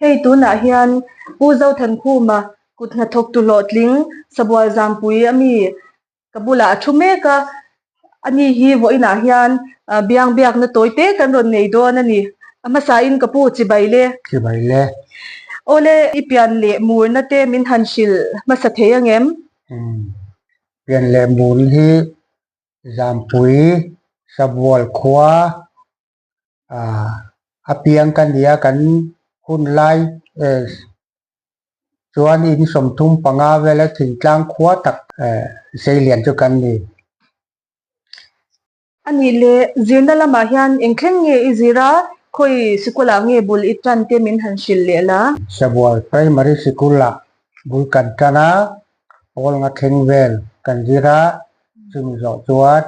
Hei tunah hian Pu Zothankhuma kut hnathawktu hlawhtling Sabual Zampui a mi ka bulah a thu mek a, ani hi vawiinah hian biang biakna tawi te kan rawn nei dawn a ni. A hmasain ka pu chibai le. Chibai le. Awle i pian leh murna te min han hrilh hmasa thei angem? Umm pian leh murna hi Zampui Sabual khua a piang ka nia kan hun lai chuan in 35 vela thingtlang khua tak seilian chu kan ni. A nih leh zirna lamah hian eng thleng nge i zir a, khawi sikulah nge bul i tan te min han hrilh leh la? Sabual Primary Sikul-ah bul kan tan a, pawl nga thleng vel kan zir a, chumi zawh chuan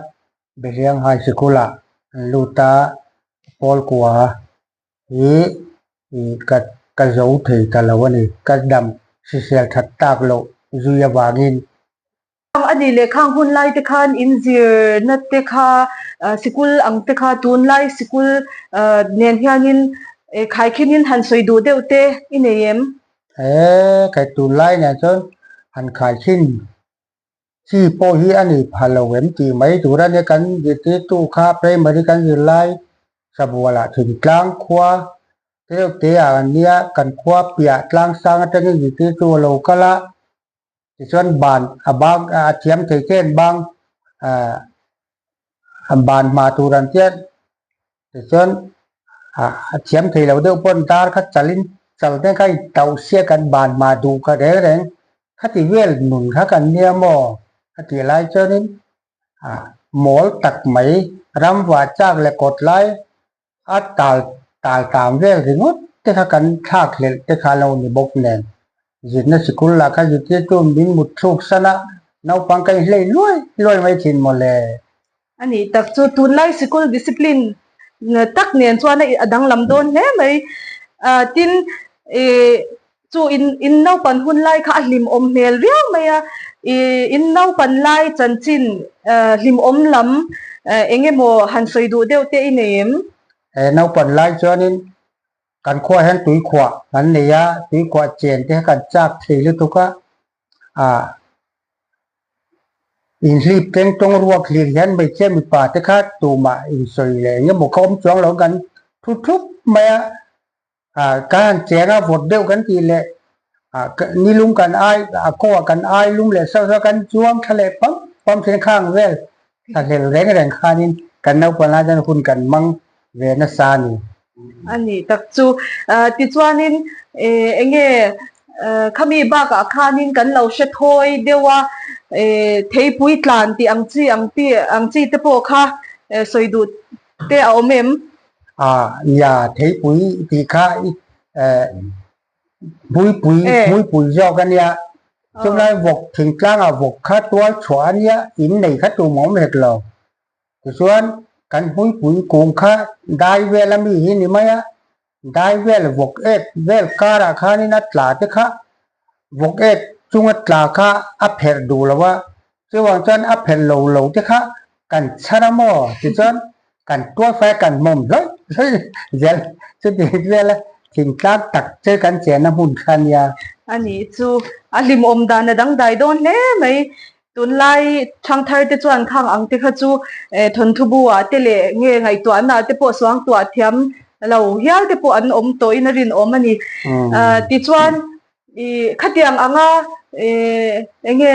Behliang High Sikul-ah an lut a, pawl kua hi ka ka zo thei ta lo a ni. Ka dam hrisel that tak loh zui avangin. A nih leh khang hun lai te khan in zirna te kha sikul ang te kha tunlai sikul nen hianin khaikhinin han sawi duh deuh te i nei em? E, khai tunlai nen chuan han khaikhin Chi pawh hi a ni pha lo em tih mai tur a nia, kan zirtirtu kha primary kan zir lai Sabualah thingtlang khua te deuh te ah an nia, kan khua piah tlang sang atangin zirtirtu a lo kal a, tichuan ban a bang a thiam thei ten bang ah ban hma tur an tia tichuan a thiam thei lo deuh pawn dar kha chalin chal te kha tauh siak an ban hma duh kha reng reng Khati vel nun kha kan nia maw? A tih lai chuanin mawl tak mai ram vah chak leh kawt lai a tal tal tam vel ringawt te kha kan thlak hlelh te kha lo ni bawk nen. Zirna sikul lah kha zirtirtu min mut thluk san a, naupang ka inhlei luai luai mai thin mawle. A nih tak chu tunlai sikul discipline tak nen chuan a danglam dawn hle mai. Tin, chu in in naupan hun lai kha a hlimawm hmel viau mai a, in naupan lai chanchin hlimawm lam eng emaw han sawi duh deuh te i nei em? He naupan lai chuanin kan khuaah hian tuikhuah kan nei a, tuikhuah chen te kha kan chak thei lutuk a, ah inhlip teng tawng ruak hlir hian hmeichhia mipa te kha tumah insawi leh eng emaw kha awm chuang lo kan thu thup mai a, ah kan han cheng a vawt deuh kan tih leh ah nilum kan ai a kawngah kan ai lum leh sauh sauh kan chuang thla leh pam pam thin khang vel thla hlel reng reng khanin kan naupang lai chuan hun kan hmang ve nasa a ni. A nih tak chu. Tichuanin eng nge khami bakah khanin kan lo hre thawi deuh a, theipui tlan tih ang chi ang ti ang chi te pawh kha sawi duh te a awm em? A, nia, theipui tih kha hmuipui hmuipui zawk a nia, chulai vawk thingtlangah vawk kha tual chhuah a nia, in nei kha tum a awm hek lo. Tichuan, kan hmuipui kung kha dai vel a mi hi ni mai a, dai vel vawk ek vel karah khanin a tla te kha vawk ek chunga tla kha a pherh duh lo a, chuvang chuan a pherh lo lo te kha kan chhar a maw? Tichuan, kan tual fai a kan hmawm hlawih hlawih zel chuti vel a thingtlang tak che kan chenna hmun kha a nia. A nih chu a hlimawm dan a dangdai dawn hle mai. Tunlai thangthar te chuan khang ang te kha chu thawnthu bu ah te leh nge ngaihtuahna ah te pawh suangtuah thiam lo hial te pawh an awm tawhin a rinawm a ni. Tichuan khatiang anga eng nge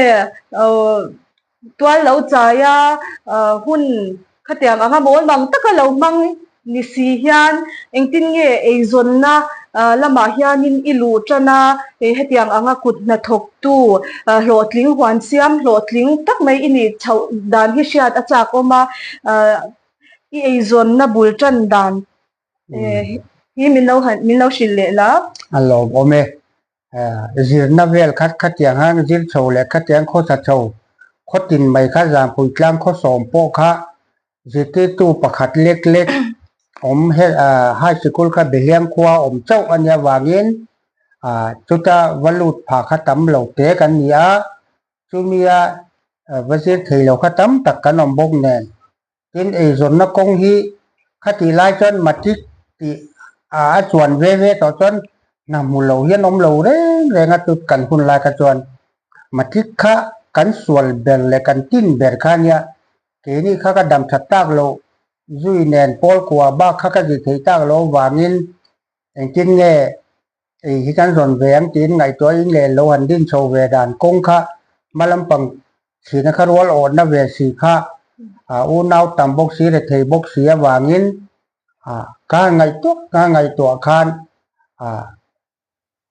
tual lo chaia hun Khatiang anga mawl mang taka lo hmang ni si hian engtin nge eizawnna lamah hianin i luh tan a, hetiang anga kut hnathawktu hlawhtling huan siam hlawhtling tak mai i nih chhoh dan hi hriat a chak awm a, i eizawnna bul tan dan hi min lo han min lo hrilh leh la. A lawmawm e. Zirna vel khat khatiang han zir chho leh khatiang khawsa chho khawtin mai kha Zangpui tlang khaw sawm pawh kha zirtirtu pakhat lek lek awm he high sikul kha Behliang khua awm chauh a nia vangin chuta va lut pha kha tam lo te kan ni a, chumia va zir thei lo kha tam tak kan awm bawk nen. Tin, eizawnna kawng hi khatih lai chuan matric tih a chuan ve ve tawh chuan Hna hmu lo hian awm lo reng reng a chu kan hun lai kha chuan matric kha kan sual ber leh kan tin ber kha ania keini kha ka dam that tak loh zui nen pawl kua bak kha ka zir theih tak loh avangin engtin nge ei hi kan rawn ve ang tiin ngaihtuahin leh lo han din chho ve dan kawng kha hma lampang Thihna kha rual awhna ve si kha unau tam bawk si leh thei bawk si avangin ka han ngaihtuah ka han ngaihtuah khan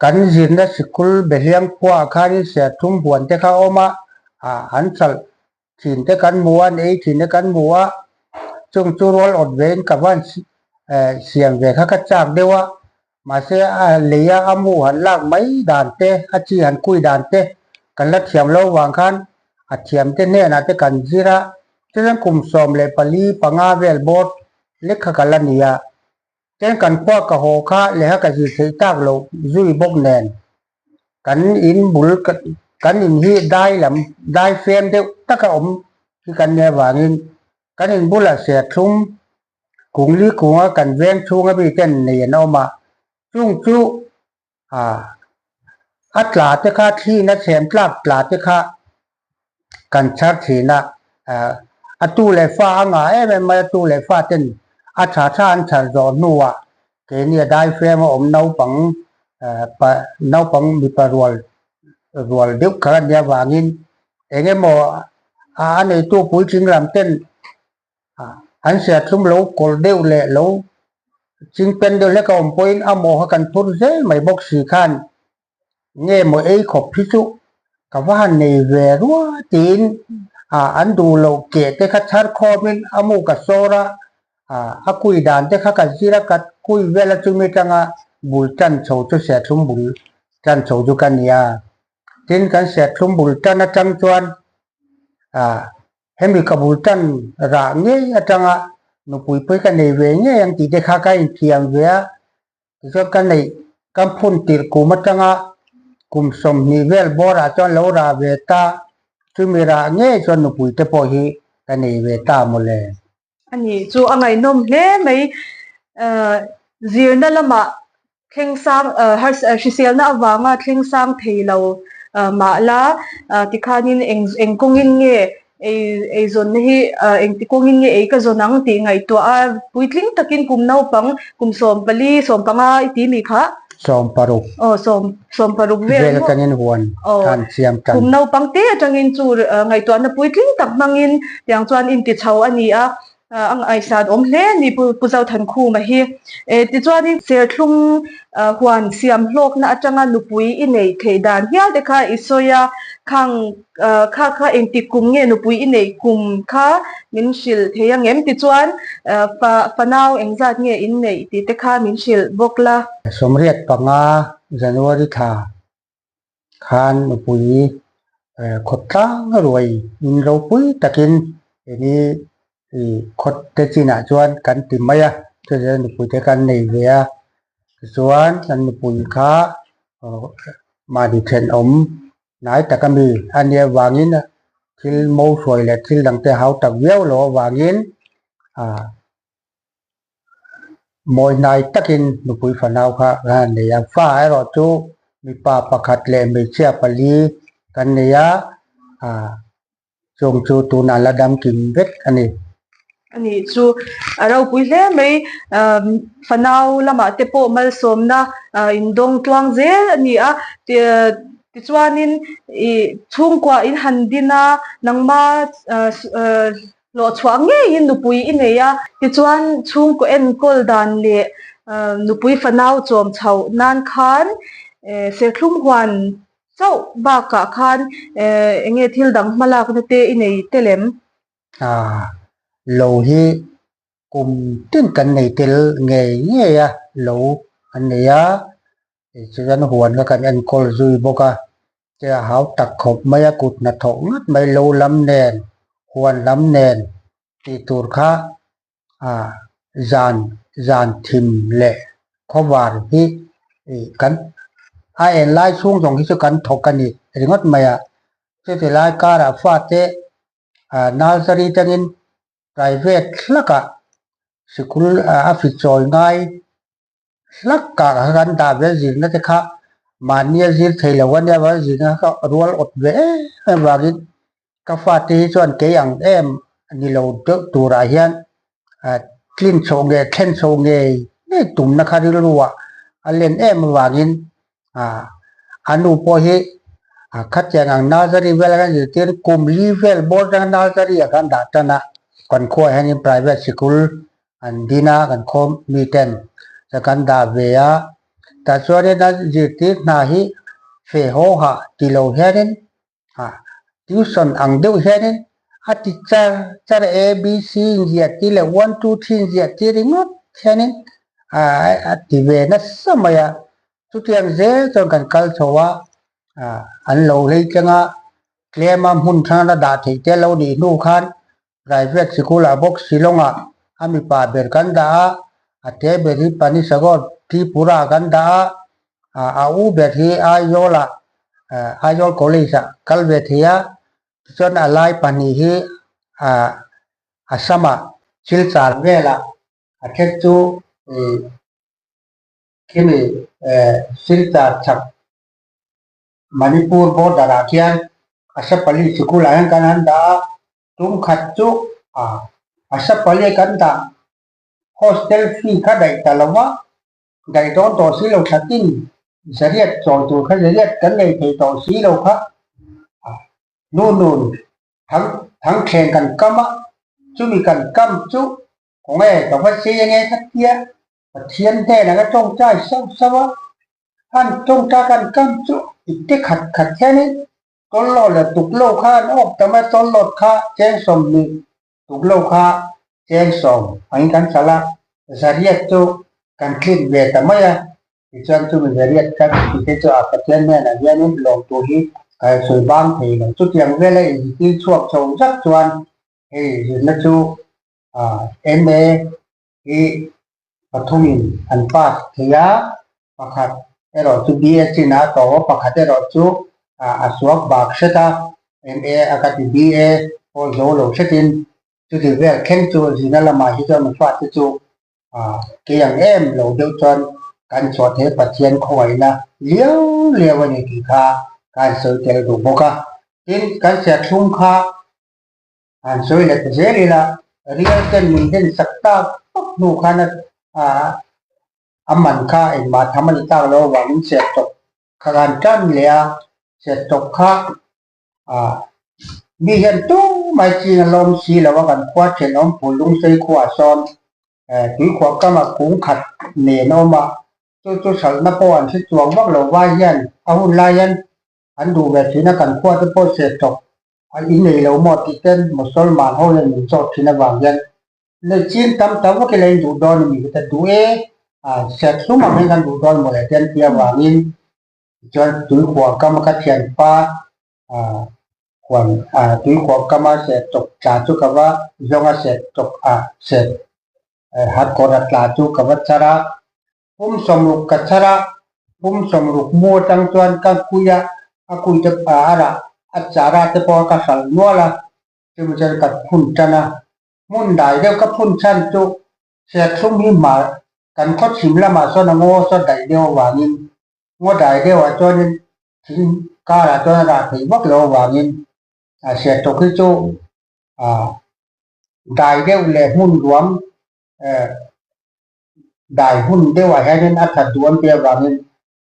kan zirna sikul Behliang khuaah khanin Serthum huan te kha a awm a, an chalh thin te kan hmu a, an ei thin te kan hmu a, chung chu rual awt vein ka van siam ve kha ka chak deuh a. Mahse, a leia a mu han lak mai dan te, a chi han kui dan te kan la thiam lo vang khan a thiam te hnenah te kan zir a, chuan kum 14 panga vel bawr lek kha ka la ni a, chuan kan khua ka haw kha lehkha ka zir theih tak loh zui bawk nen kan in bul kan in hi dai lam dai fem deuh taka awm hi kan nia vangin kan in bulah serthlum Kungli kunga kan veng chhunga mi ten nei an awm a, chung chu a tla te kha thlina chhem tlak tla te kha kan chhar thin a, a tu leh fa a ngah em em mai a, tu leh fa ten a tha tha an chhar zawh hnuah keini a daifem a awm naupang naupang mipa rual rual deuh kha a nia vangin eng emaw a neitu puitling lam ten An serthlum lo kawlh deuh leh lo chingpen deuh hlek a awm pawhin a maw kha kan phur zel mai bawk si khan nge maw ei khawp hi chu ka va han nei ve rua tiin an duh loh keh te kha chhar khawmin a mu ka sawr a, a kui dan te kha ka zir a, ka kui vel a chumi atanga bul tan chho chu serthlum bul tan chho chu ka ni a. Tin, kan serthlum bul tan atang chuan Hemi ka bul tan rah ngei atanga nupui pui ka nei ve ngei ang tih te kha ka inthiam ve a, tichuan ka neih ka phun tirh kum atanga kum 20 vel bawrah chuan lo rah ve ta, chumi rah ngei chuan nupui te pawh hi ka nei ve ta mawle. A nih chu a ngaihnawm hle mai. Zirna lamah thleng sang hriselna avanga thleng sang thei lo mah la tikhanin eng eng kawngin nge ei eizawnna hi engti kawngin nge ei ka zawn ang tih ngaihtuah a puitling takin kum naupang kum 14 15 i ti mi kha. 16. Aw 16 vel vel atangin huan khan siam tan. Kum naupang te atangin chu ngaihtuahna puitling tak hmangin tiang chuan inti chho a ni a, a ngaihsan awm hle a ni Pu Zothankhuma hi. Tichuanin serthlum huan siam hlawkna atanga nupui i neih theih dan hial te kha i sawi a, khang kha kha engtik kum nge nupui i neih kum kha min hrilh thei ang em? Tichuan fanau engzat nge in neih tih te kha min hrilh bawk la. 85 January thla khan nupui khawtlang ruai in ropui takin eni khawt te chinah chuan kan ti mai a, chutiang chuan nupui te kan nei ve a, tichuan kan nupui kha mahni thenawm hnai tak a mi a nia vangin thil mo hruai leh thil dang te hau tak viau lo avangin ah Mawi hnai takin nupui fanau kha kan han nei a, fa erawh chu mipa pakhat leh hmeichhia pali kan nei a, ah chung chu tunah la dam kim vek a ni. A nih chu a ropui hle mai, fanau lamah te pawh malsawmna indawng tluang zel a ni a, tichuanin ih chhungkua in han din a, nangma Hlawhchhuah ngeiin nupui i nei a, tichuan chhungkaw enkawl dan leh nupui fanau chawm chhoh nan khan serthlum huan chauh bakah khan eng nge thil dang hmalakna te i nei tel em? Lo hi kum tin kan nei tel ngei ngei a, lo an nei a, Tichuan huan kha kan enkawl zui bawk a, che a hau tak khawp mai a, kut hnathawh ngat mai lo lam nen, huan lam nen tih tur kha ah zan zan thim leh khawvar hi ih kan a en lai chhung zawng hi chu kan thawk a ni ringawt mai a, chuti lai karah fate ah nursery tangin private hlakah sikul a fi chawi ngai. hlak kah kha kan dah ve zirna te kha mahnia zir thei lo a nia vang zirna kha rual awt ve em em vangin ka fate hi chuan kei ang em ni lo deuh turah hian tlin chhoh nge thlen chhoh ngei ngei tumna kha rilru ah a len em avangin a nu pawh hi khatiang ang nursery vel a kan zirtir kum li vel bawr atanga nursery ah khan dah tan a kan khuaah hianin private sikul an din a kan khawm mi ten kan dah ve a tah chuanin a zirtir hna hi feh haw hah ti lo hianin tuition ang deuh hianin a ti char char a b c inziah tir leh one two three inziah tir ringawt hianin a ti ve nasa mai a chutiang zel chuan kan kal chho a an lo hlei thleng a tlem a hmun hrang a dah theih te lo nih hnu khan Private sikul ah bawk Shillong ah a mipa ber kan dah a, a te ber hi Panisagar Tripura ah kan dah a, a u ber hi Aizawl ah Aizawl College ah kal ve thei a, tichuan a lai pahnih hi Assam ah Silchar velah a then chu khimi Silchar chhak Manipur border ah khian Asapali sikul ah hian kan han dah a, tum khat chu Asapali kan dah hostel fee kha daih ta lo va, daih dawn tawh si lo thlatin zariat chawi tur kha zariat kan nei thei tawh si lo kha nu nun thang thangthleng kan kam a, chumi kan kam chu Khawnge ka va chei ange ka tia, Pathian hnenah ka tawngtai sauh sauh a, an tawngtai kan kam chu ipte khat khat hianin tawlhlawt leh tuklo kha an awk ta mai a, tawlhlawt kha cheng 20, tuklo kha cheng 10 angin kan hralh a, zariat chu kan tlin ve ta mai a, tichuan chumi zariat kha tite chu a Pathian hnenah hianin lawm tur hi ka sawi bang thei lo. Chutiang vela inzirtir chhuak chho zat chuan hei zirna chu MA hi pathumin an pass thei a, pakhat erawh chu BSc in a to a, pakhat erawh chu a suak bak hret a, MA a ka ti BA pawh zo lo hretin chuti vel thleng chu zina lamah hi chuan fate chu kei ang em lo deuh chuan kan chhuah thei Pathian khawngaihna liau liau a ni tih kha ka han sawi tel duh bawk a. Tin, kan serthlum kha Han sawi let zel ila, Real ten min den sak tak tak hnu khan a man kha engmah tham a ni tak lo avangin ser tawp kha kan tan leh a, ser tawp kha mi hian tumah chin a lawm si lo a, kan khua thenawm Phul Lungsei khuaah sawn tuikhuah kama kung khat nen a awm a, chu chu hralhna pawh an hre chuang vak lo vai hian a hun lai hian an duh ve thin a, kan khua te pawh ser tawp A in nei lo maw tih ten Mosolman ho hian min zawt thin avang hian nei chin tam tam vak ila in duh dawn a ni ka duh e, a serthlum ang hian kan duh dawn mawle te an ti avangin tichuan tuikhuah kama ka thianpa huan tuikhuah kama sertawp tla chu ka va zawnga sertawp a ser hatkawra tla chu ka va char a. Pum 60 ka chhar a, pum 60 mu atang chuan ka kui a, a kui te a rah a chara te pawh ka hralh nual a, chumi chuan ka phun tan a, hmun dai deuh ka phun chhan chu Serthlum hi hmar kan khaw chhim lamah sawn a ngaw saw daih deuh avangin ngaw dai deuhah chuanin thing karah chuan a rah thei vak lo avangin Sertawk hi chu dai deuh leh hmun ruam Dai hun deuhah hianin a that duh an tih avangin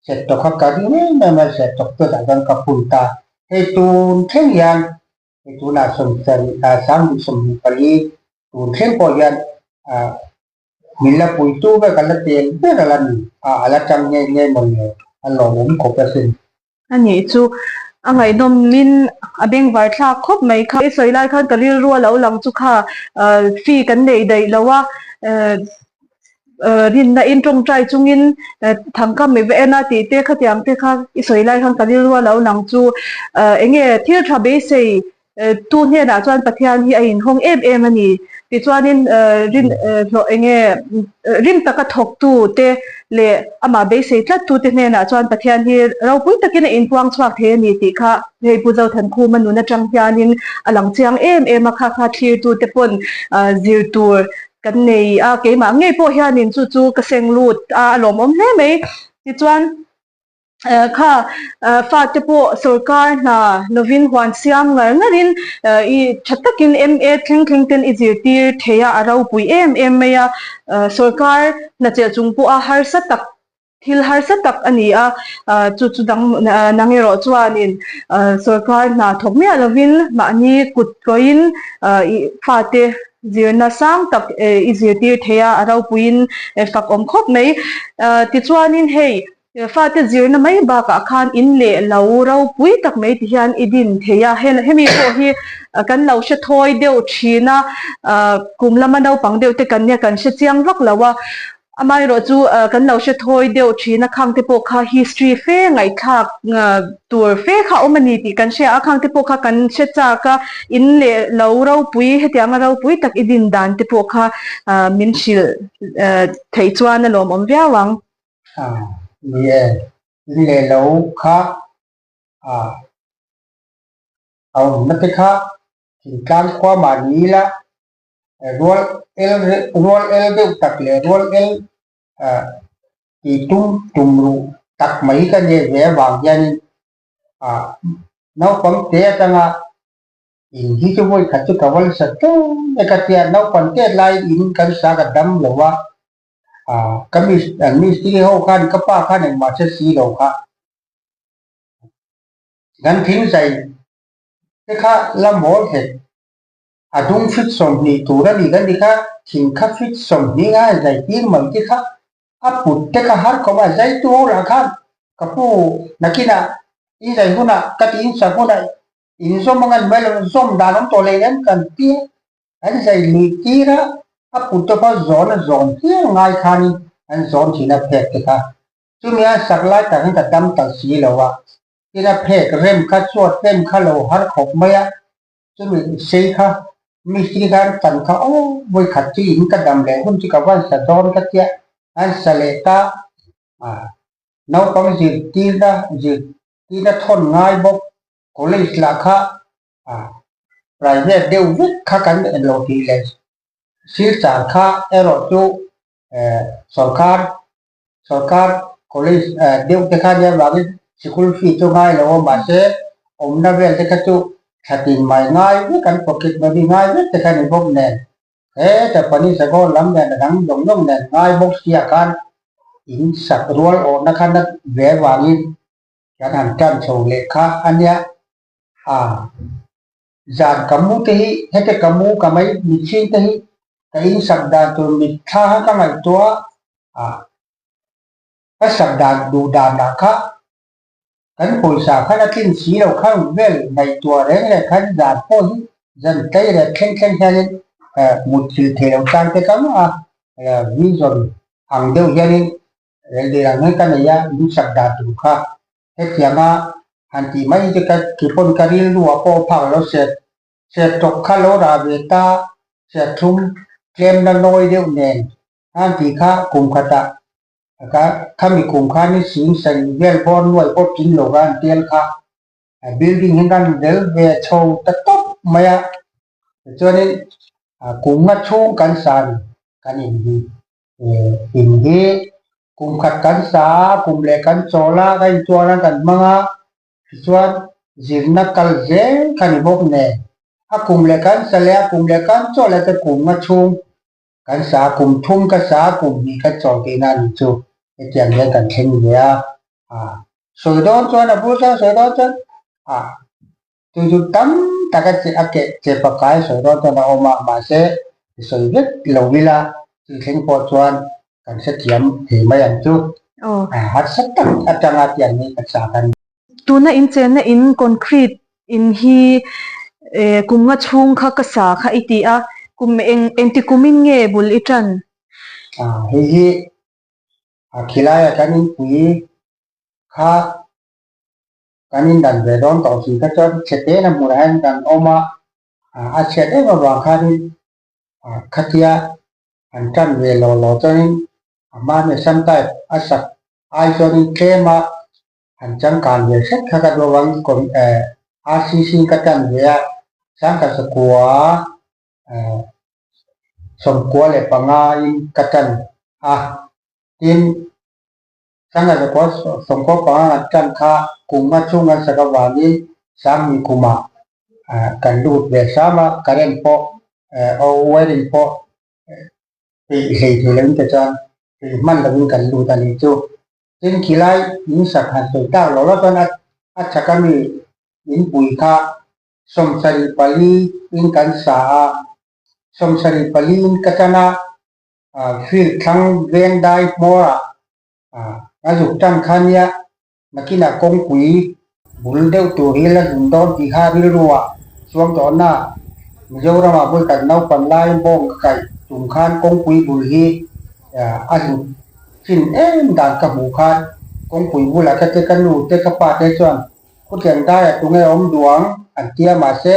Sertawk kha ka ring em em a, Sertawk chu tah chuan ka phun ta. Hei tun thleng hian hei tunah 27, 24 tun thleng pawh hian min la puitu vek a la tel ber a la ni a, a la tang nghe nghe mawle a lawmawm khawp asin. A nih chu a ngaihnawmin a bengvar thlak khawp mai kha. I sawi lai khan ka rilru a lo lang chu kha fee kan neih daih lo a, rinna in tawngtai chungin thangkam i va en a tih te khatiang te kha i sawi lai khan ka rilru a lo lang chu eng nge thil tha beisei Tu hnenah chuan Pathian hi a inhawng em em a ni. Tichuanin rin hlawh eng nge rim taka thawktu te leh amah beisei tlattu te hnenah chuan Pathian hi ropui takin a inpuang chhuak thei a ni tih kha hei Pu Zothankhuma nun atang hianin a lang chiang em em a, kha kha thlirtu te pawn zir tur. kan nei a, keimah ngei pawh hianin chu chu ka seng lut a, a lawmawm hle mai. Tichuan kha fate pawh sorkar hna lovin huan siam ngar ngarin i tha takin MA thleng thleng ten i zirtir thei a, a ropui em em mai a, sorkar hna chelh chung pawha harsa tak Thil harsa tak a ni a, chu chu dang nang erawh chuanin sorkar hna thawk miah lovin mahni kut kawiin i fate zirna sang tak i zirtir thei a, a ropuiin fak awm khawp mai. Tichuanin hei fate zirna mai bakah khan in leh lo ropui tak mai ti hian i din thei a, hemi pawh hi kan lo hre thawi deuh thin a, kum lama naupang deuh te kan nia kan hre chiang vak lo a. Amaherawhchu kan lo hre thawi deuh thin a, khangte pawh kha history fe ngaihthlak tur fe kha a awm a ni tih kan hria a, khangte pawh kha kan hre chak a, in leh lo ropui hetianga ropui tak i din dan te pawh kha min hrilh theih chuan a lawmawm viau ang. Ni e, in leh lo kha a awmna te kha thingtlang khua mah ni ila Rual el rual el deuh tak leh rual el tih tum tum ruh tak mai ka nia ve avang hianin ah naupang te atanga in hi chu vawi khat chu ka val sa tlem e ka tia naupang te laiin in kan sa ka dam lo a ah ka mis an mistiri ho khan ka pa khan engmah hre si lo kha kan thing zai te kha la mawl hek. A dung fit 20 tur a ni kan ti kha, thing kha fit 20 nga zai tir mai te kha a put te kha har khawp a, zai tu ho lah khan ka pu nakinah in zai hunah ka ti in sak hunah in zawm ang a ni mai lo, zawm dan awm tawh leh em kan ti a, an zai lui tir a, a put te kha zawn a zawn hial ngai khanin an zawn thin a phek te kha, chumi a sak lai tak hian ka dam tak si lo a, tin a phek rem kha chuat rem kha lo har khawp mai a. Chumi sei kha mistri khan tan kha aw vawi khat chu in ka dam leh hun chu ka van sa dawn ka tia an sa leh ta a naupang zirtirna zirtirna thawn ngai bawk college lah kha a private deuh vek kha kan en lo tih leh silchar kha erawh chu eh sorkar sorkar college deuh te kha nia vangin sikul fee chu ngai lo a mahse awmna vel te kha chu thlatin mai ngai vek an pocket money ngai vek te kha ni bawk nen heta pani sagaw lam nen a dang zawng zawng nen ngai bawk sia khan in sak rual awhna kha na ve vangin kan han tan chho leh kha a nia a zan ka mu te hi hete ka mu ka mai mitchhing te hi ka in sak dan tur mitthla kha ka ngaihtuah a ka sak dan duh dan ah kha kan pawisa khan a tlin si lo kha vel ngaihtuah reng reng khan zan pawh hi zan tlei leh thleng thleng hianin mutthilh theih loh chang te ka ngah a vision ang deuh hianin rel ang hian ka nei a in sak dan tur kha Hetianga han tih mai chu ka ki pawn ka rilru ah pawh phak lo set set tawk kha lo rah ve ta set thlum tlem na nawi deuh nen han tih kha kum khatah ka khami kum khan i sing sarih vel bawr nuai pawh tling lo va an tel kha building hi kan rel ve chho ta tawp mai a tichuanin kum nga chhung kan san kan in hi. In hi kum khat kan sa a, kum leh kan chawl a, ka intuar a kan hmang a, tichuan zirna kal zel kha ni bawk nen a kum leh kan sa leh a, kum leh kan chawl leh te kum nga chhung kan sa a, kum thum ka sa a, kum hnih ka chawl tihna a ni chu hetiang hian kan thleng ve a, sawi dawn chuan a bul chuan sawi dawn chuan Chu chu tam tak a che a keh che pakai sawi dawn chuan a awm a, mahse i sawi vek lo ila chu thleng pawh chuan kan hrethiam thei mai ang chu. Harsa tak atanga tiang hi ka chak a ni. Tuna in chenna in concrete in hi kum nga chhung kha ka sa kha i ti a, kum eng engti kumin nge bul i tan? Hei hi a khilaiah kan inpui kha Kan indan ve dawn tawh si kha chuan chhe te na hmunah hian kan awm a, a chhiat em avang khanin khatia an tan ve lo lo chuanin a hmani sam type a sak ai chuanin tlem a han changkan ve hret kha ka duh avangin RCC in ka tan ve a, Sangkhat sakua. 95 in ka tan a, tin 1995 kan tan kha kum nga chhung an sak avangin 2000 kumah kan lut ve hram a, current pawh wiring pawh peih hlei thei lovin te chuan peih hman lovin kan lut a nih chu. Tin khilai in sak han sawi tak lo la chuan a chhak ami inpui kha 74 in kan sa a, 74 in ka tan a, field thlang veng dai hmawr ah a zuk tan kha nia nakinah kawngpui bul deuh tur hi la zun dawn tih kha rilru ah chuang tawh na Mizoram ah vawi khat naupan lai bawng ka kaih tum khan kawngpui bul hi a hlut chin em dan ka hmuh khan kawngpui bulah ka te ka nu te ka pa te chuan khutiang daiah tunge awm duh ang an tia mahse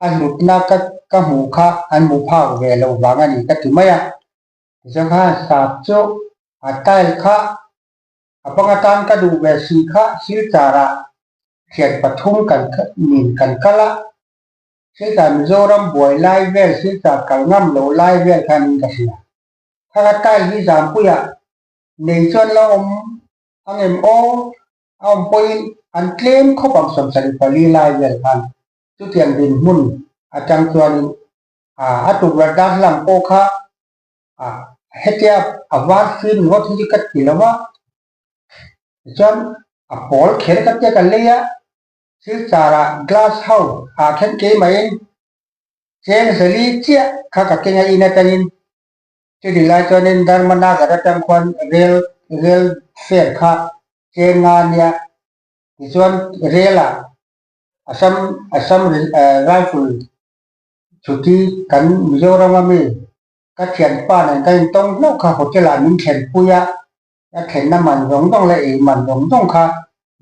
a hlutna ka ka hmuh kha an hmu phak ve loh vang a ni ka ti mai a. Tichuan khan sap chu a tile kha a bang atan ka duh ve si kha Silchar ah thian pathum kan nin kan kal a, Silchar Mizoram buai lai vel Silchar kal ngam loh lai vel khan in ka hria. Kha ka tile hi Zampuiah nei chuan la awm ang em aw? A awm pawhin an tlem khawp ang 74 lai vel khan Chutiang dinhmun atang chuanin a tukverh darthlalang pawh kha hetia a var fim ringawt hi ka ti lo va, tichuan a pawl kher ka tia ka lei a, Silchar-ah glass ho ah khen keimah-in cheng zali chiah kha ka keng a in atangin chuti lai chuanin Dharmanagar atang khuan rel rel fare kha cheng nga nia tichuan rel-ah Assam Assam Rifle chhuti kan Mizoram a mi ka thianpa nen kan intawng hlauh kha hotel ah min thlenpui a, ka thlenna man zawng zawng leh ei man zawng zawng kha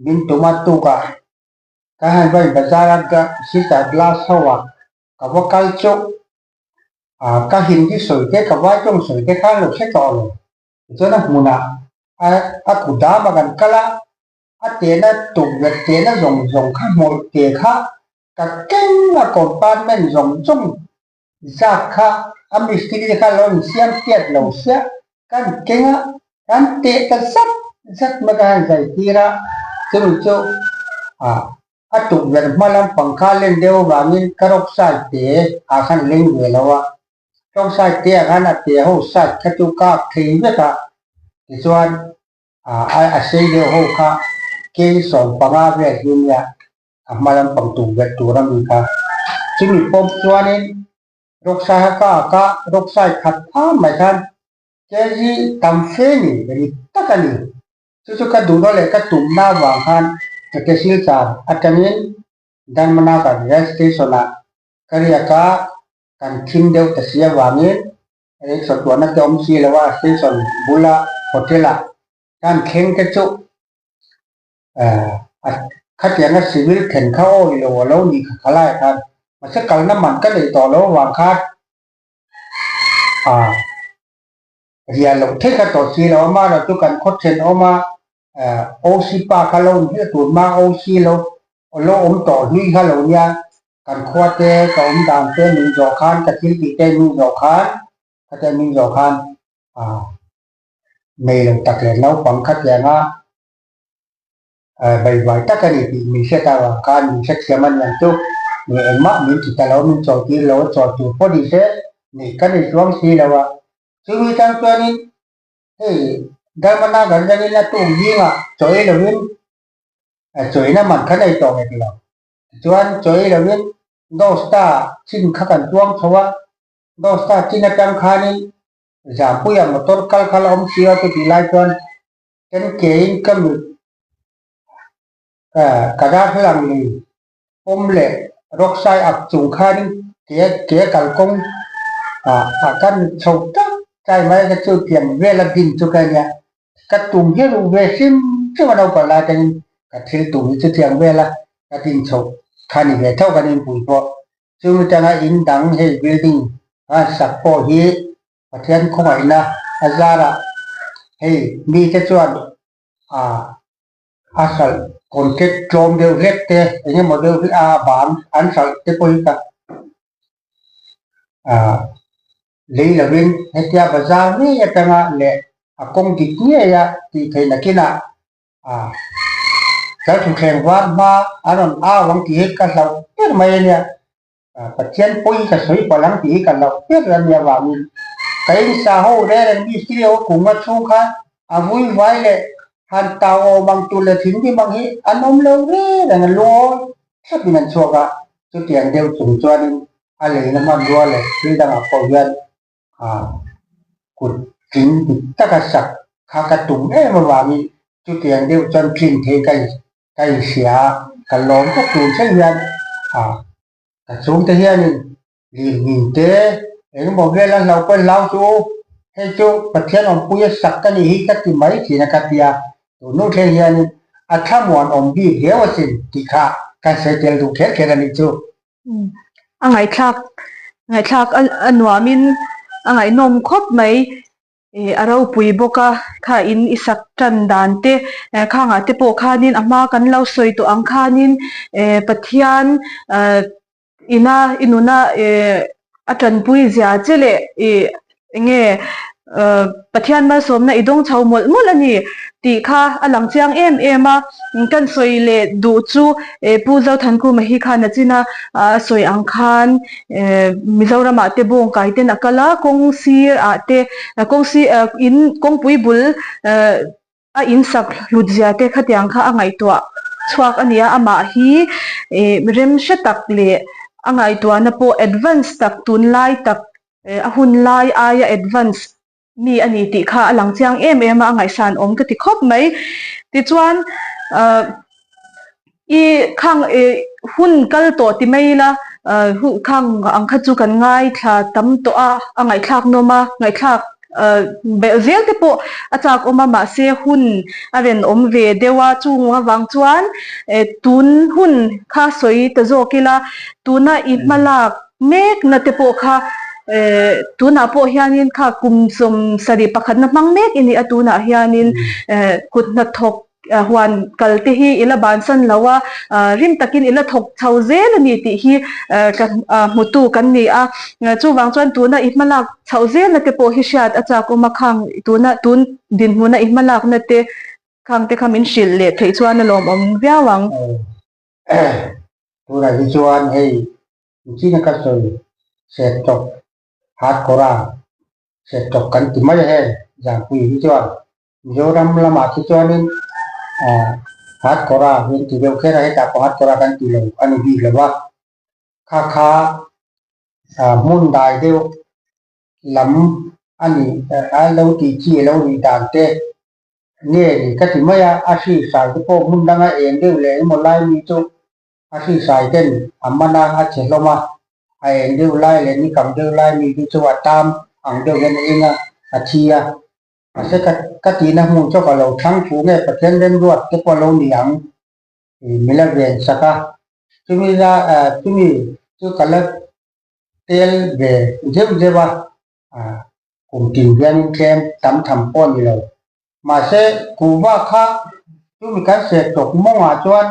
min tum a tuk a, ka han va in bazar a sitar glass ho ah ka va kal chu ka Hindi sawi te ka vai tawng sawi te kha an lo hre tawh lo, tichuan a hmunah a kudam a kan kal a. A tehna tukverh tehna zawng zawng kha hmawlh te kha ka keng a compartment zawng zawng zat kha a mistiri te kha lo insiam tiat lo sia kan keng a kan teh ta zat zat mai ka han zai tir a chumi chu ah a tukverh hma lampang kha len deuh avangin ka rock side te ah khan leng ve lo a rock side te ah khan a te ho side kha chu kak thei vek a tichuan A sei deuh ho kha kei 15 vel hi nia a hma lampang tum vet tur a mi kha. Chumi pawm chuanin rawksai kha ka ak a, rawksai khat pham mai khan kg tam fe ni rit tak a ni. Chu chu ka duhna leh ka tumna avang khan ka ke Silchar atangin Dharmanagar rail station ah ka riak a, kan thim deuh ta si avangin Rickshaw tuahna te awm si lo a, station bula hotel ah khan thleng te chu khatianga civil thlen kha awi lo a lo nih kha khalai khan mahse kalna man ka nei tawh lo avang khan riah loh theih kha tawh si lo a, amaherawhchu chu kan khaw then awm a OC pa kha lo inhrilh tur hma OC lo lo awm tawh hlui kha lo nia Kan khua te ka awm dan te min zawh khan ka thil tih te min zawh khan khatia min zawh khan ah nei lo tak leh naupang khatianga baivai tak a ni tih min hriat avang khan min hrethiam a niang chu nge engmah min ti ta lo min chawi tir lo a chawi tur pawh ni se nih ka nei chuang si lo a chumi tang chuanin hei Dharmanagar atangin a tuk zingah chawi lovin chawina man kha nei tawh ngek lo. Tichuan chawi lovin Dosta chin kha kan tuang chho a, Dosta chin atang khanin Zampuia motor kal kha la awm si a chutih lai chuan ken kein ka mit ka darthlalang lui pawm leh rawksai ak chung khanin ke ke kalkawng ah ka mit chho tak tai mai ka chu tiang vela din chu ka nia. Ka tum hi ruh ve hrim hrim a naupang lai atangin ka thil tum hi chutiang vela ka din chhoh kha ni ve tho kan inpui pawh. Chumi tanga in dang hei building a sak pawh hi Pathian khawngaihna a zarah hei mite chuan a hralh contract tlawm deuh hlek te eng emaw deuh hi a bang an hralh te pawh hi ka. Lei lovin hetia bazar ngei atanga leh a kawng dik ngeia tih theih nakinah Lalthuthleng var hma an rawn au ang tih hi ka hlauh ber mai a nia. Pathian pawi ka sawi palh ang tih hi ka hlauh ber a nia vangin ka insa ho reng reng mi studio kunga chhung khan a vui vai leh han tau awm ang tur leh thinrim ang hi an awm lo reng reng a, lungawi thlapin an chhuak a, chutiang deuh chung chuanin a leina hmanrua leh thil dangah pawh hian kut tling dik taka sak kha ka tum em avangin chutiang deuh chuan tlin thei ka ka inhria a, ka lawm vek tur thleng hian ka chhungte hianin lirnghing te engemaw vel a hlauh pawh hlau chu hei chu Pathian awmpuia sak ka nih hi ka ti mai thin a ka ti a, tun hnu thleng hianin a thlamuan awm bik riau asin tih kha kan sawi tel duh kher kher a nih chu. A ngaihthlak ngaihthlak a nuamin a ngaihnawm khawp mai ih a ropui bawk a kha in i sak tan dan te khangah te pawh khanin a hma kan lo sawi tawh ang khanin eh Pathian ah ina i nuna eh a tanpui zia che leh ih eng nge Pathian malsawmna i dawng chho mawlh mawlh a ni tih kha a lang chiang em em a, kan sawi leh duh chu Pu Zothankhuma hi khan a chin a, a sawi ang khan Mizoramah te bawngkai ten a kal a, kawng sir ah te kawng sir in kawngpui bul a insak hlut zia te khatiang kha a ngaihtuah chhuak a ni a, amah hi rem hre tak leh a ngaihtuahna pawh advance tak tunlai tak a hun lai aia advance mi a ni tih kha a lang chiang em em a, a ngaihsan awm ka ti khawp mai. Tichuan ahh i khang ih hun kal tawh ti mai ila ahh khang ang kha chu kan ngaithla tam tawh a, a ngaihthlak nawm a, ngaihthlak ahh belh zel te pawh a chak awm a mahse hun a rawn awm ve deuh a chung avang chuan eh tun hun kha sawi ta zawk ila tuna i hmalak Mekna te pawh kha tunah pawh hianin kha kum 71 na hmang mek i ni a, tunah hianin kut hnathawk huan kal te hi i la bansan lo a, rim takin i la thawk chho zel a ni tih hi ka hmutu kan ni a. Chuvang chuan tuna i hmalak chhoh zelna te pawh hi hriat a chak awm a, khang tuna tun dinhmuna i hmalakna te khang te kha min hrilh leh theih chuan a lawmawm viau ang. Tunah hi chuan hei China ka sawi set tawp hardcore a set tawp kan ti mai a heng Zangpui hi chuan Mizoram lamah khi chuanin hardcore a hi an ti deuh kher a hetah pawh hardcore a kan ti lo a ni bik lo va kha kha hmun dai deuh lam a ni a lo tih chi a lo nih dan te nge ni ka ti mai a a hrisai te pawh hmun danga eng deuh leh engemaw lai mi chu A hrisai ten a man a, a che hlawm a, a eng deuh lai leh ni kam deuh lai mi te chu a tam ang deuh hian a eng a, a thi a. Mahse ka ka tihna hmun chu ka lo thlang thu nge Pathian remruat te pawh a lo ni ang tih min la ven sak a. Chumi la chumi chu ka la tel ve zeuh zeuh a, kum tin hianin tlem tam tham pawh a ni lo. Mahse kuhva kha chumi kan seh tawk mawngah chuan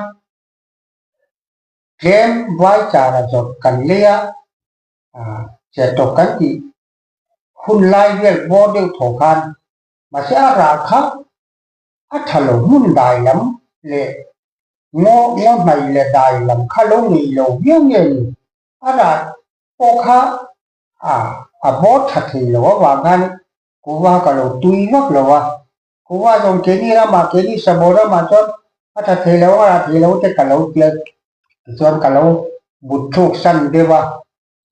Tlem vai chara zawrh kan lei a, sertawk kan tih hun lai vel bawr deuh thaw khan mahse a rah kha a tha lo hmun dai lam leh ngaw ngaw hnaih leh dai lam kha lo ngei lo viau nge ni a rah pawh kha a bawr tha thei lo avang khan kuva ka lo tui vak lo a. Kuva zawng keini ramah keini Sabawr ramah chuan a tha thei lo a rah thei lo te ka lo tia tichuan ka lo but thluk san deuh a.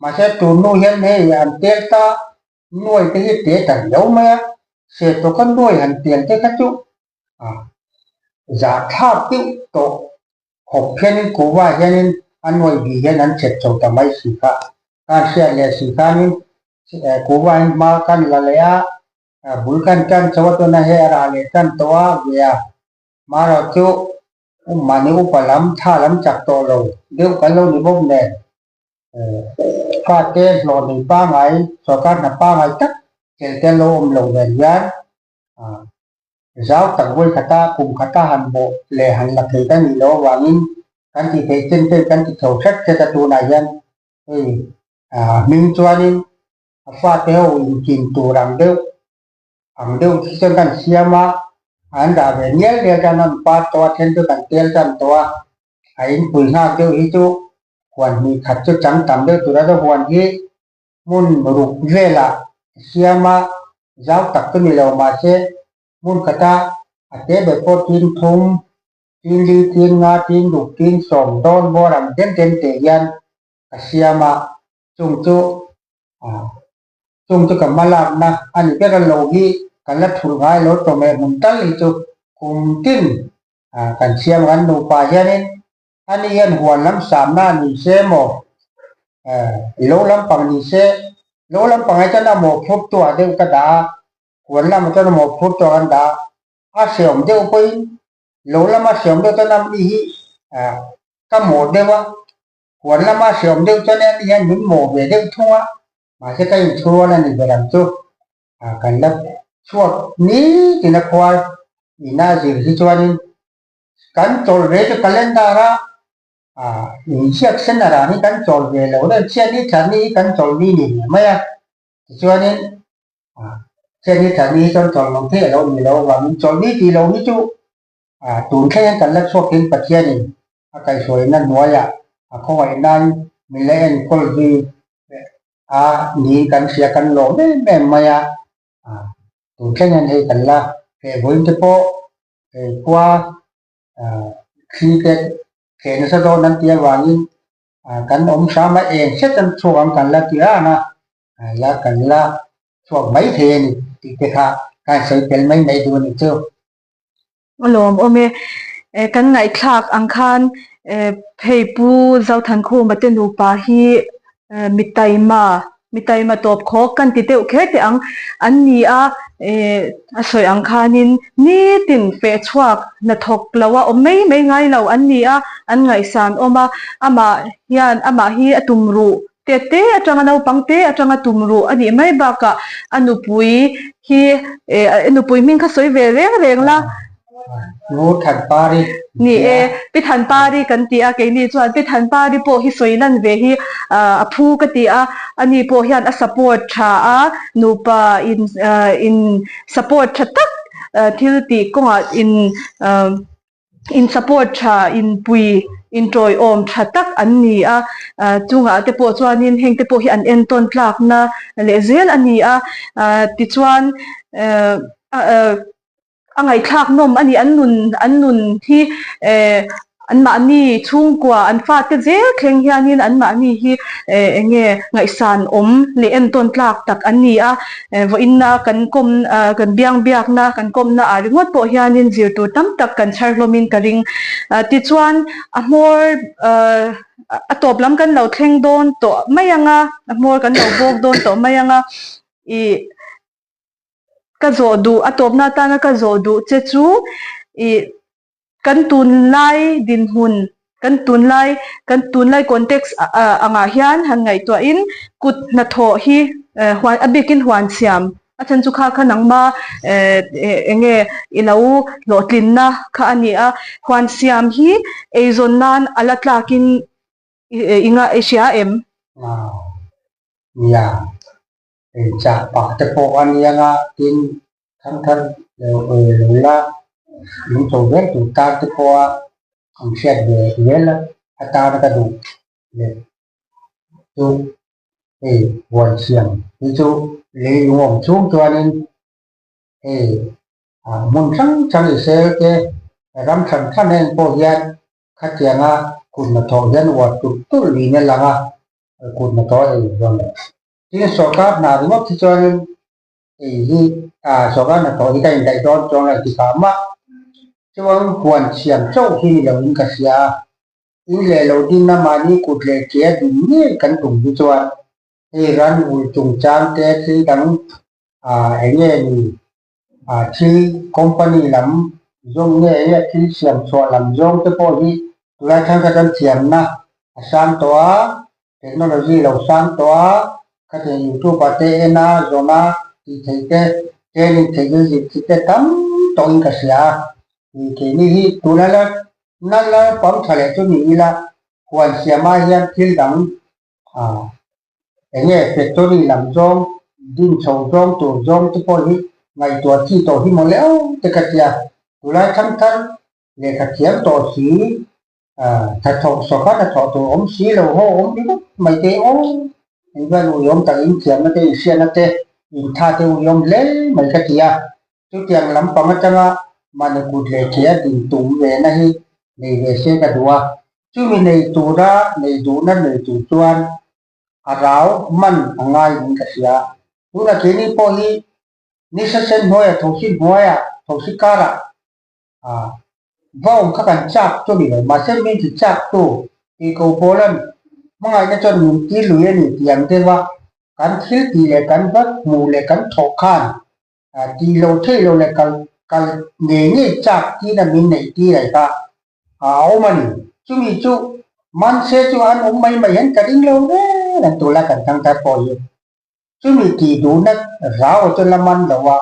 Mahse tun hnu hian hei an tel ta nuai te hi te ta riau mai a, Sertawka nuai han tel te kha chu zahthlak deuh tawh khawp hianin kuva hianin a nuai bih hian an chhet chho ta mai si kha. Khan hriat leh si khanin kuva in hma kan la leh a, bul kan tan chho a tuna hei a rah leh tan tawh a ve a marawh chu mahni upa lam thla lam chak tawh lo deuh kan lo ni bawk nen fate hlawh nei pangai sorkar hna pangai tak tel te lo awm lo nen hian zau tak vawi khata kum khata han bawh leh han la thei ka nih loh avangin kan tih theih chen te kan ti chho hret hret a tunah hian hei hming chuanin. A fate ho inkin tur ang deuh ang deuh hi chuan kan siam a, an dah ve nial nial tan an par tawh a, then chu kan tel tan tawh a, a inpui nghak deuh hi chu huan hnih khat chu chang tam deuh tur a, chuan huan hi hmun ruk velah siam a, zau tak chu ni lo mahse hmun khata a te ber pawh tin thum tin li tin nga tin ruk tin sawm dawn bawr ang den den teh hian ka siam a, chung chu Chung chu ka hma lakna a ni ber a lo hi kan la thulh ngai lo tawmeh hmun tal hi chu kum tin kan siam kan nupa hianin ani hian huan lam samna ni se maw lo lampang ni se lo lampang ah chuan a mawhphurh tu ah deuh ka dah a huan lamah chuan a mawhphurh tu ah kan dah a a hreawm deuh pawhin lo lama hreawm deuh chuan amni hi ka mawh deuh a. Huan lama hreawm deuh chuan ani hian min mawh ve deuh thung a, mahse ka inthurual a ni ber ang chu. Kan la chhuak ni tina khuar ina zir hi chuanin kan chawl ve chu calendar a inchhiak sen a rang hi kan chawl ve lo reng chhiat ni thla ni hi kan chawl ni ni ve mai a, tichuanin chhiat ni thla ni hi chuan chawl lo thei a lo ni lo avangin chawl ni tih lo hi chu tun thleng hian kan la chhuak in Pathianin a kaihhruaina hnuaiah a khawngaih nan min la enkawl zui a niin kan hria kan lawm em em mai a, tun thleng hian hei kan la feh vawiin te pawh hei khua thli te feh nasa dawn an tih avangin kan awm hram a eng hret an chhuak ang kan la ti rang a, la kan la chhuak mai thei a ni tih te kha ka han sawi tel mai mai duh a nih chu. A lawmawm e. Kan ngaihthlak ang khan hei Pu Zothankhuma te nupa hi mi taima, mi taima tawp khawk kan ti deuh kher teh ang. An ni a, a sawi ang khanin nitin feh chhuak hnathawk lo a awm mai mai ngai lo an ni a, an ngaihsan awm a. Amah hian amah hi a tum ruh Te te atanga naupang te atanga tum ruh a nih mai bakah a nupui hi eh nupui hming kha sawi ve reng reng la. Ngu Thanpari Ni e, Pi Thanpari kan ti a, keini chuan Pi Thanpari pawh hi sawi lan ve hi a phu ka ti a, ani pawh hian a support tha a, nupa in in support tha tak thil tih kawngah in In support tha, inpui, intawiawm tha tak an ni a, chungah te pawh chuanin heng te pawh hi an entawn tlakna leh zel a ni a, tichuan a ngaihthlak nawm a ni, an nun an nun hi anmahni chhungkua an fate zel thleng hianin anmahni hi eng nge ngaihsan awm leh entawn tlak tak an ni a. Vawiinna kan kawm kan biang biakna kan kawmna ah ringawt pawh hianin zir tur tam tak kan chhar hlawmin ka ring. Tichuan a hmawr a tawp lam kan lo thleng dawn tawh mai ang a, a hmawr kan lo bawk dawn tawh mai ang a, ih ka zawh duh a tawpna atana ka zawh duh che chu ih Kan tunlai dinhmun, kan tunlai, kan tunlai context angah hian han ngaihtuahin kut hnathawh hi huan a bikin huan siam a chhan chu kha kha nangma eng nge i lo hlawhtlinna kha a ni a, huan siam hi eizawn nan a la tlakin i i hria em? Nia, ei chah pah te pawh a nia nga tin Thangthar lo lo la lung chho zel tur tar te pawha an hriat ve zel atana ka duh leh chu hei huan siam hi chu lei lung awm chhung chuanin hei hmun hrang hrang Israel te ram hran hran en pawh hian khatianga kut hnathawh hian uar tulh tulh niin a lang a, kut hnathawh ei zawn. Tin, sawrkar hna ringawt hi chuanin Hei hi sawrkar hnathawh hi ka indaih dawn chuang lo ti phah mah. Chuan huan siam chauh hi ni loin ka hria a, in leh lo dinna mahni kut leh ke a din ngei kan tum hi chuan hei ran vul chungchang te thil dang eng nge ni thil company lam zawng nge eng nge thil siam chhuah lam zawng te pawh hi tunlai thang kha chuan thiamna a sang tawh a. Technology lo sang tawh a, khatiang YouTube ah te en a, zawn a, tih theih te, training theih te, zir theih te tam tawhin ka hria a. Ih keini hi tuna la na la pang tha leh chu ni ila, huan siam ah hian thil dang ah eng nge factory lam zawng. Din chho zawng tur zawng te pawh hi ngaihtuah chi tawh hi maw leo te ka tia. Tunlai thangthar lehkha thiam tawh si hnathawh sawka hnathawh tur awm si lo ho awm ringawt mai te aw engvel uiawm tak in thiamna te inhriatna te intha te uiawm hle mai ka ti a. Chutiang lampang atanga mahni kut leh ke a din tum ve na hi nei ve se ka duh a. Chumi nei tura nei duhna nei tur chuan a rau man a ngai in ka hria. Tuna keini pawh hi nisa sen hnuaia thosi hnuaia thosi karah va awm kha kan chak chu ni lo. Mahse min ti chak tu tih ko pawlan hmangaihna chuan min ti lui a ni tih ang deuh a, kan thil tih leh kan va hmuh leh kan thawh khan tih lo theih lo leh kal kal ngei ngei chak tina min neih tir ai kha a awm a ni. Chumi chu Manse chu an awm mai mai hian ka ring lo reng an tula kan thangthar pawh hi. Chumi tih duhna rau chu la man lo a,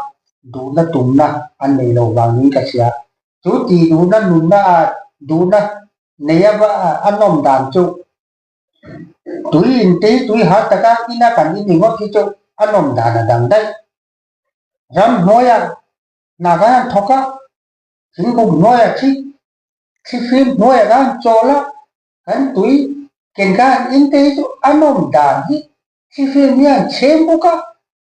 duhna tumna an nei lo vangin ka hria. Chu tih duhna nunna a duhna nei a a nawm dan chu tui inte hi tui har taka ina kan in ringawt hi chu a nawm dan a dang daih. Ramhnuaia hna kan han thawk a, thingkung hnuaia thi thlifim hnuaia kan han chawl a, kan tui ken kan han in te hi chu a nawm dan hi thlifim hi an chhem bawk a,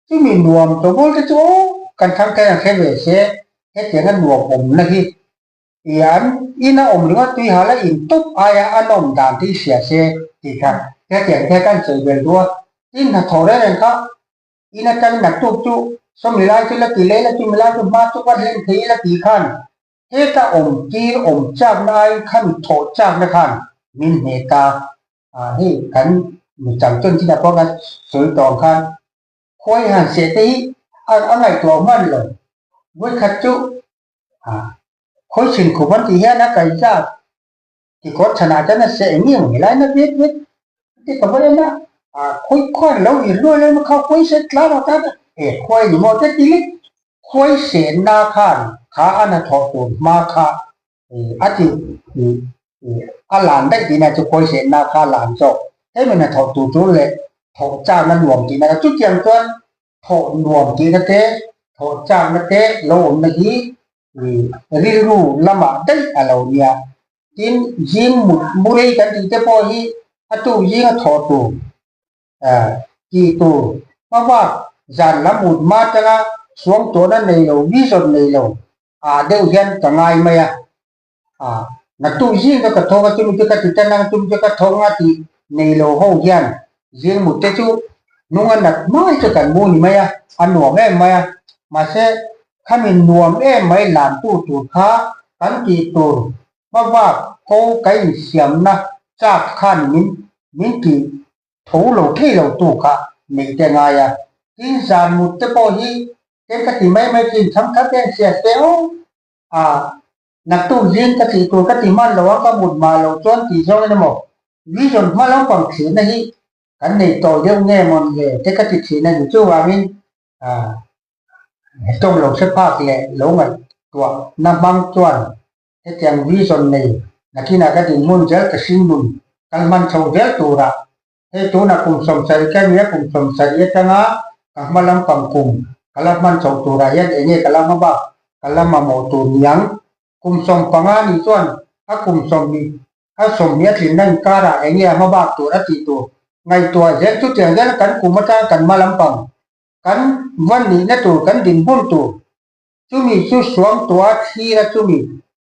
chumi nuam tawbawl te chu aw kan thang thei ang hre ve se hetiang a nuam awmna hi i an in a awm ringawt tui hal a in tawp aia a nawm dan te hi hria se tih kha hetiang te kan sawi vel duh a, tin hnathawh reng reng kha In atang naktuk chu sawmi lai chu la ti leh la chumi lai chu hma chu va hlen thei ila tih khan heta awm tir awm chakna aiin khami thawh chakna khan min hneh ta a, hei kan mi chang chuan chinah pawh kan sawi tawh ang khan khuai han seh te hi a ngaihtuah hman lo vawikhat chu khawi chhin khup an tih hian a kaihzat Tikawr chhanah chuan a seh eng eng helai na vet vet te ka va en a, khawi khuan lo ir luai luai mai kha khawi seh tlar a tan e khuai ni maw te ti lek khuai sehna khan kha a hnathawh tur hma kha a ti a lan daih tihna chu khuai sehna kha a lan zawk hemi hnathawh tur chu leh thawh chakna nuam tihna kha chutiang chuan thawh nuam tihna te thawh chakna te lo awmna hi Rilru lamah daih a lo nia. Tin, zing mut murei kan tih te pawh hi a tuk zinga thawh tur, tih tur hmabak zan lam mut hma atanga suang tawhna nei lo, vision nei lo ah deuh hian ka ngai mai a. Naktuk zing ka ka thawk a, chumi chu ka ti tan ang, chumi chu ka thawk ang a tih nei lo ho hian zing mut te chu hnung a nat hmai chu kan mu ni mai a, a nuam em mai a. Mahse, khami nuam em mai lan tu tur kha kan tih tur hmabak ko ka insiamna chak khan min min ti tho lo thei lo tu kha neih te ngai a. Tin, zan mut te pawh hi eng ka ti mai mai thin, chhangkhat te an hria se aw. A, naktuk zing ka tih tur ka ti hman lo a, ka mut mah loh chuan tih zawng in emaw vision hma lampang thlirna hi kan nei tawi deuh nge mawn le te ka ti thin a ni. Chuvangin a, tawng lo hre phak leh lo ngaihtuah na hmang chuan hetiang vision nei nakinah ka dinhmun zel ka hringnun kal hman chho zel turah Hei tunah kum 70 ka nia, kum 70 atanga ka hma lampang kum ka la hman chhoh turah hian eng nge ka la hma bak ka la mamawh tur niang. Kum 15 nih chuan a kum 20 a 20 a tlinna inkarah eng nge a hma bak tur a tih tur ngaihtuah zel chutiang zel kan kum atanga kan hma lampang kan va nihna tur kan dinhmun tur chumi chu suangtuah thlir a chumi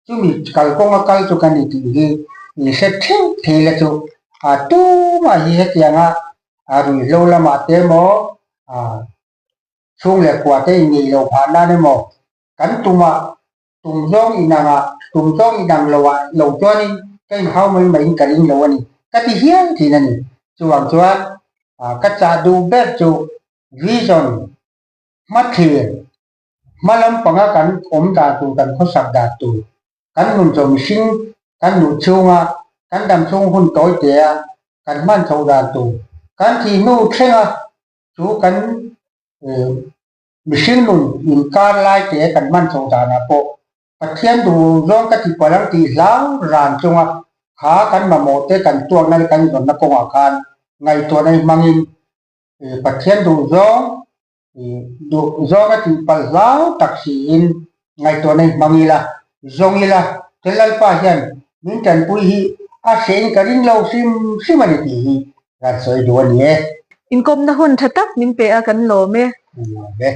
Chumi kalkawnga kal chu ka ni tih hi i hre theuh thei la chu a tumah hi hetianga a ruihhlo lamah te emaw a chhung leh kua te inneih loh phah nan emaw kan tuma tum zawng inangah tum zawng inang loah lo chuanin ka inhau mai maiin ka ring lo a ni ka ti hial thin a ni. Chuvang chuan ka chah duh ber chu vision hmathlir Hma lampanga kan awm dan tur, kan khawsak dan tur, kan nun chaw mihring kan luh chhunga kan dam chhung hun tawi te a kan hman chhoh dan tur, kan thih hnu thlenga chu kan mihring nun inkar lai te kan hman chhoh danah pawh Pathian duh zawng ka ti palh ang tih hlau ran chunga kha kan mamawh te kan tuakna leh kan zawnna kawngah khan ngaihtuahna hi hmangin Pathian duh zawng. Duh zawnga tih palh hlau tak siin ngaihtuahna hi hmang ila, zawng ila, he Lalpa hian min tanpui hi a hrein ka ring lo hrim hrim a ni tih hi kan sawi duh a ni e. Inkawmna hun tha tak min pe a kan lawm e. Kan lawm e.